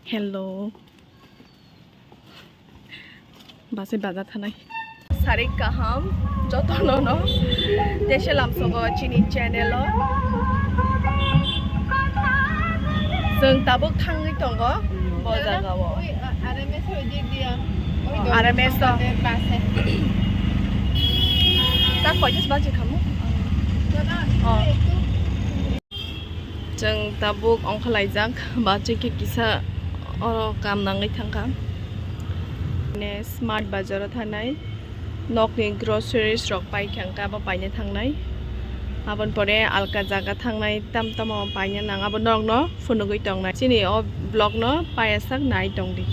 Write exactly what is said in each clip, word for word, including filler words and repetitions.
Hello. Basi baja thanai. Sarik kaham jotono no. Tese lamsogo chini channel o. Chwng tabuk thangwi tongo bo jagao. Oi, a-, R M S oi di dia. Oi, oh, R M S o. Bus e. Tak koitas baje khamu? Oh. Chwng tabuk ongkhalaijak, ba chwng khe kisa oro kam nangwi thangkha. Mane Smart Bazar o thanai, nokni groceries rok paikha, hwnkhe abo paina thangnai. Aboni pore alka jaga thangnai, tam tamo paina nang, abo norokno phunugwi tongnai. Chini o vlog no paiyasak nai tongdi.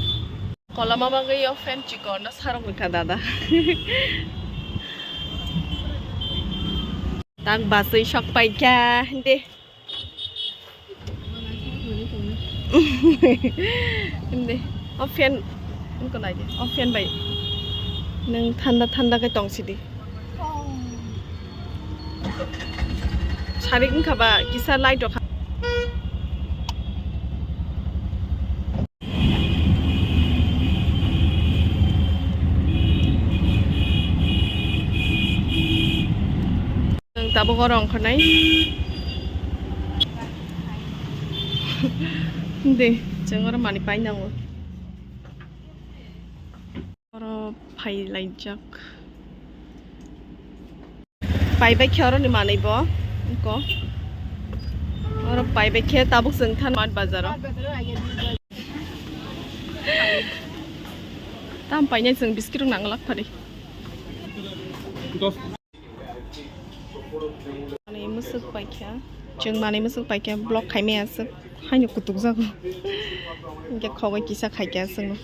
Koloma bagwi o fan chikon no sarok rwkha dada. Tak baswi sok paikha de. Hindi. O fan, wngkha nai de. O fan bai. Nwng thanda thanda khe tong sidi. Sarik wngkha ba kisa light rok. Chwng tabuk oro ongkhornai. De, chwng oro manwi painango. Oro phailaijak. Paibai khe oroni manwi bo. Wngkho. Oro paibai khe tabuk chwng than Smart Bazar o. Tam painai chwng biscuit rok nanglak phari. Manwi mwswk paikha, chwng manwi mwswk paikha, vlog khaimaya aswk, haino kutuk jago. Hinkhe khogwi kisa khaikha aswkno.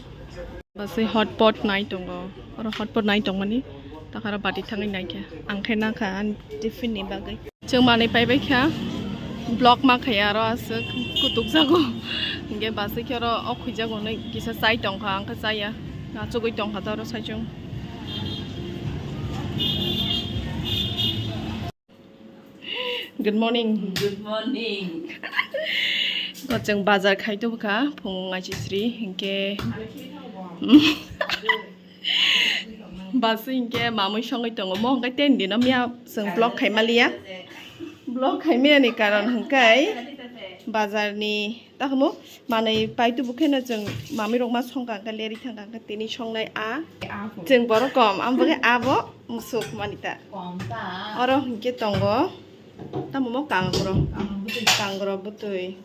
Baswi hotpot nai tongo, oro hotpot nai tongmani, takara bati thangwi naikha, ang khe nakha ani tiffin ni bagwi. Chwng manwi paibaikha, vlog ma khaiya aro aswk kutuk jago. Hinkhe baswi khe oro o khwijago hinwi kisa chai tongkha, ang khe chaya, achugwi tongkha ta oro saichung. Good morning. Good morning. Ko chwng bazar khai tubukha phung aisisri hinkhe. Basi hinkhe mamui songwi tongo mo hinkhe ten dino miya chwng vlog khai maliya. Vlog khai miyani karon hinkhe bazarni Takhumu manwi pai tubu kheno chwng mamirok ma songkha, hwnkhe leri thangkha, hwnkhe tini songnai a. Chwng borok kom, amo bagwi abo musuk mani ta. Oro hinkhe tongo. Tamo mo kangrok. Kangrok bwtwi.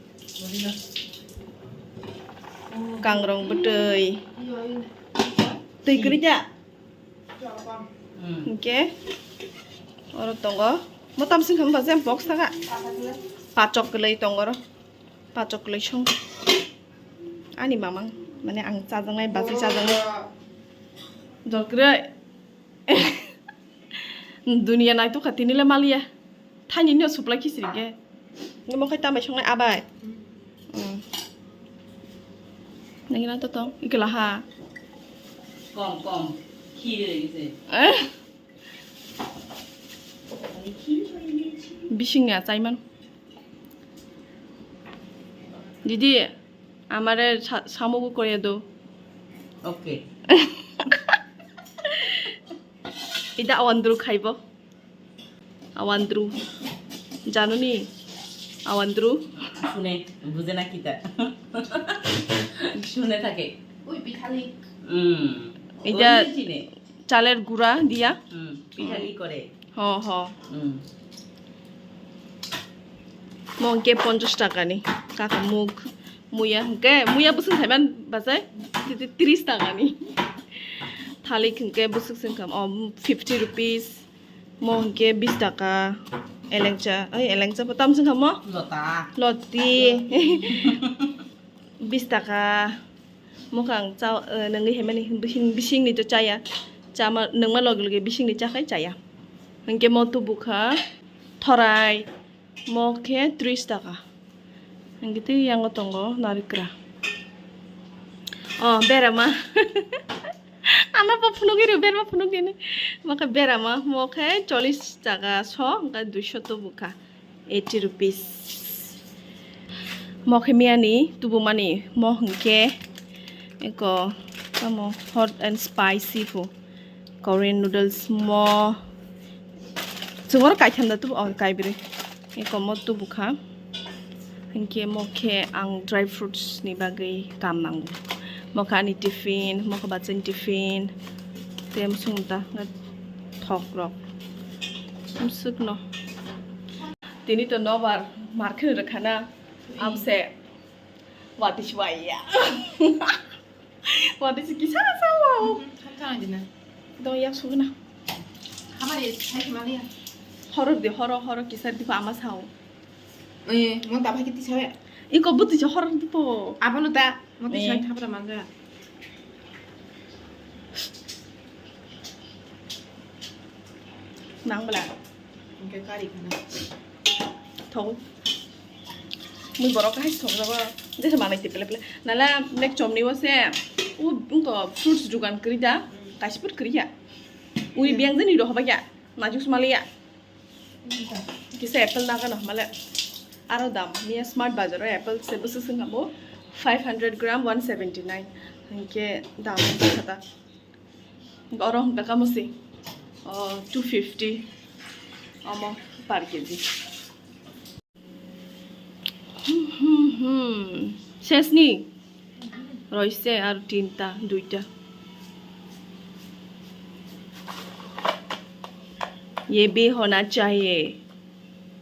Kangrok bwtwi. Twi kwrwi da. Hinkhe oro tongo. Mo tamsing kha, mo ba jang box taka. Pachok kwlwi tongo oro. Pachok kwlwi song. Ani mamang, mane ang chajaknai, basi chajaknai. Jol kwrwi. Dunia naitukha tini le maliya. Thaini no supply khisri khe. Nimo khai tamai songnai abai. Hmm. Nangina to tong, ikela ha. Kom, kom. Khire gise. Eh? Bisingni achaiman. Didi, amare sa-, samogo kore do. Okay. Ida awandru khaibo. Awandru. Janoni? Awandru? Shune, buje na kita. Shune thake. Ui, pikhali. Hmm. Ida. Oi, chine. Chaler gura dia. Hmm, pikhali kore. Ho, ho. Hmm. Mo hwnkhe ponchash taka ni. Kaka muk. Muya hwnkhe, muya bwswk thaiman bachai. Titi tris taka ni. Thalik hwnkhe bwswk swngkha. O, fifty rupees. Mo hwnkhe bis taka. Elengcha. Oi, elengcha bo tam swngkha mo? Lota. Loti. Bis taka. Mwkhang cha, eh, nungwi haimani bising, bisingni to chaya. Chama, nungma loge loge bisingni chakhai chaya. Hinkhe mo tubukha thorai, mo khe tris taka. Hinkhe tei yango tongo narikra. Oh, berama. Ano bo phunugwi rw, berma phunugwi ni. Mo khe berama, mo khe chollish taka so, hinkhe duisho tubukha. Eighty rupees. Mo khe miyani tubumani mo hwnkhe eko tamo hot and spicy pho Korean noodles mo chwng oro kaitham da tubu o kaibrwi eko mo tubukha. Hinkhe mo khe ang dry fruits ni bagwi kam nango. Mo khe ani tiffin, mo khe bachani tiffin, tei msung ta thok rok. Mswk no. Tini to nobar market rwkha na. Amse. Watwi si wai ya. Watwi si kisa sa wa. Tang tang dina. Dong yak suguna. Hamari hai mali ya. Horor de horo horo kisa di pa ama sao. Eh, mo ta bhai kiti sawe. Iko buti si horor di po. Abano ta, mo ti Eh. Sai thapra manga. Nang bela. Hingke kari khana. Thok. Mui borok kahai sokjago. Jesa manai te pele pele. Nala black chomni o se. U, ungko fruits dukan kri da. Kaisa put kri ya. Ui, biyang jani rohoba ya. Najuk smali ya. Kisa apple naga no male. Aro dam. Miya Smart Bazar o apple se busu sing kamo. Five hundred gram, one seventy nine. Hingke dam kata. Oro hwnkha kamo se, o, two fifty omo per kg. Hmm, hmm, hmm. Sesni? Roise ar tinta, duita. Ye bhi hona chahiye.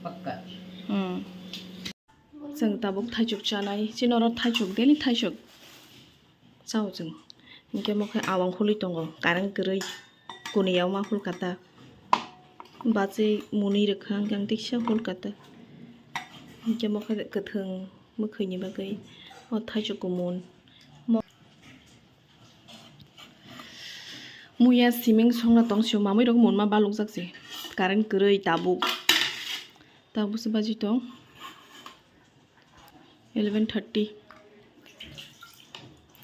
Pakka. Hmm. Chwng tabuk thaichuk chanai. Chini oro thaichuk, daily thaichuk. Chao chwng. Hinkhe mo khe awang hului tongo, current kwrwi. Kuniya ma hul kata. Bachwi mwnwi rwkha, hinkhe ang teisa hul kata. Hinkhe mo khe kwthwng mwkhwini bagwi o thaichuk kumun. Mo-, muya siming songna tong sio, mamwi rok munma balukjak se. Current kwrwi tabuk. Tabuk se baji tong. Eleven thirty.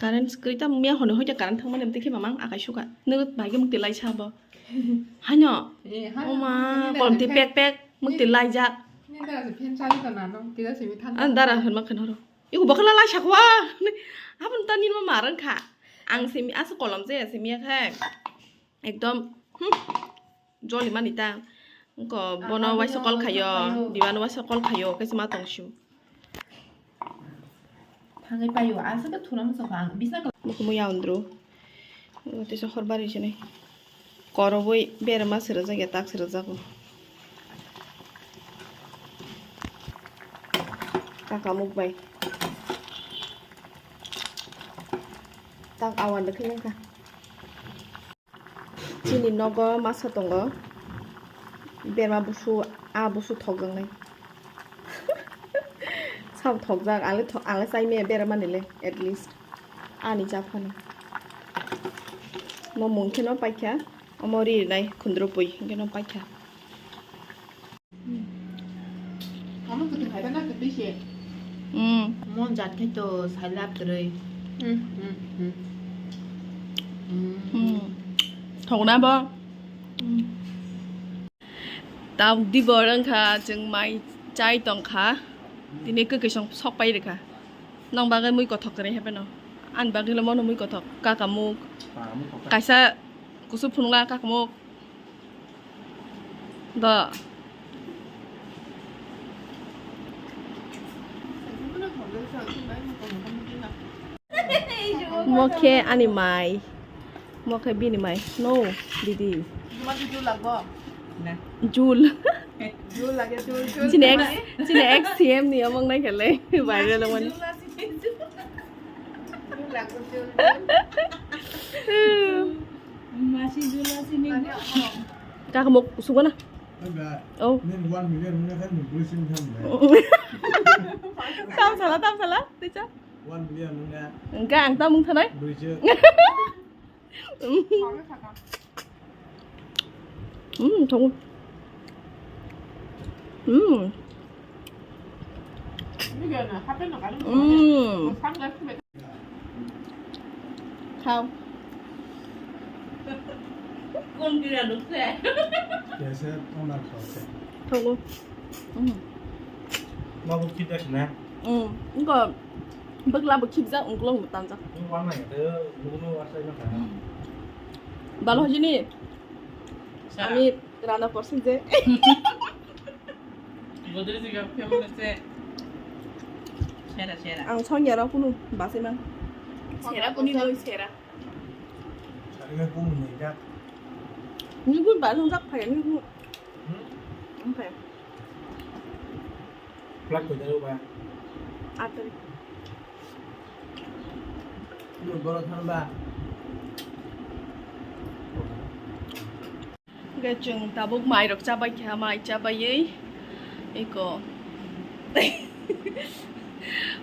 Current kwrwi tamo miya hwnwi hoite current thangmani amtwi khe mamang akai suka. Nwk bai khe mukti laisa bo. Haino? Eh, haino. Oma, mukti kolom twi laijak. Pek pek mukti laijak. Ni dara se fan chali to nano, kisa simi thang. An dara hwnma khe horo. Iku bokhe la laisa kwa. Aboni ta nini ma marang kha. Ang simi asa kolom je simi ya khai. Ekdom, hmm, joli mani ta. Engko bono waisa call khayo, diwano waisa call khayo, kaisa ma tong sio. Thangwi paio, asa ta thuna muchung kha ang, bisna kala. Mukhumu ya undru. Tisa hor bari sini. Koroboi berma sirajak ya, tak sirajago. Kakamuk bai. Tak awan de khe nangkha. Chini nogo masa tongo. Berma busu, a busu thokjaknai. Sabo thokjak, ale tho-, ale chai maya berma nile, at least. Ani japhano. Mo mung kheno paikha, omo ri rinai khundro pui, hinkhe no paikha. Amo kwthwi hai ba na kwthwi se. Mm. Mon jat khai to sai lab kwrwi. Mm, mm, mm. Mm. Mm. Thokna bo. Mm. Tabuk di bo wngkha chwng mai chai tongkha. Tini kwkwi song sok pai rwkha. Nong bagwi mui kothok kwrwi hai phano. Ani bagwi le mono mui kothok. Kakamuk. Kaisa kusu phunukla kakamuk. Do. Mo khe ani mai. Mo khe bini mai. No, didi. Juma jujur lagbo. Na. Jul. Jul lage, jul, jul. Chini ex, chini ex C M ni among nai kale. Viral amani. Jul lagbo, jul, jul. Masi jul, masi ni. Kaka mo kusugo na. Oh. Nin one million wngya khe nin police wngkha nin. Tam sala, tam sala, teacher. One million wngya. Engka ang tam wngthanai. Brwijo. Hmm, thong. Hmm. Hmm. Khao. Kon bira dukhe. Kese onar khao se. Thogo. Mm. Mabu kita sina. Hmm, engko bwkla bo khibjak, engkolog bo tanjak. Balo hajini. Sara. Ami rana porsi je. Godrej ga phiyok se. Sera, sera. Ang songya rok kunu basai mang. Sera kuni noi sera. Sari ga kunu noi jak. Ni gun ba long jak phai ni gun. Hmm? Ang phai. Plak ko jalo ba. Atari. Ni boro than ba. Hwnkhe chwng tabuk mairok chabaikha, mai chabaiwi eko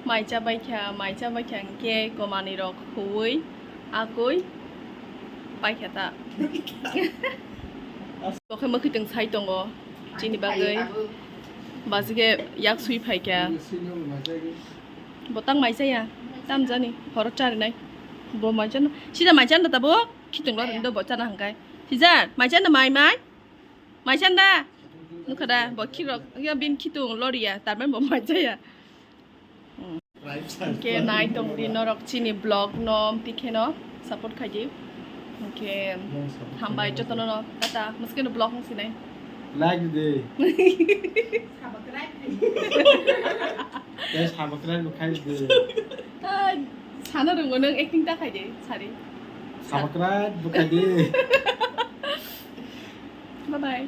mai chabaikha, mai chabaikha hwnkhe eko manwirok huwi akwi paikha ta. Bo khe mwkhwtwng sai tongo chini bagwi, bajikhe yak swi phaikha. Bo tang mai chaya, tam jani horo charinai. Bo mai chana, sida mai chana tabuk. Khitung lorwi do bo chana hwnkhe. Sijar, mai chanda mai mai? Mai chanda? Nukha da, bo khirok, ya bin khitung loriya, tarmani bo mai chaya. Hmm. Hwnkhe nai tongdi norok chini vlog no, tikheno support khaidi. Hwnkhe hambai jotono no, tata, mwskeno vlog wng sinai. Like di. Tei subscribe bo khai di. Ah, sana rwngo nwng acting ta khai di, sari. Subscribe bo khai di. Bye bye.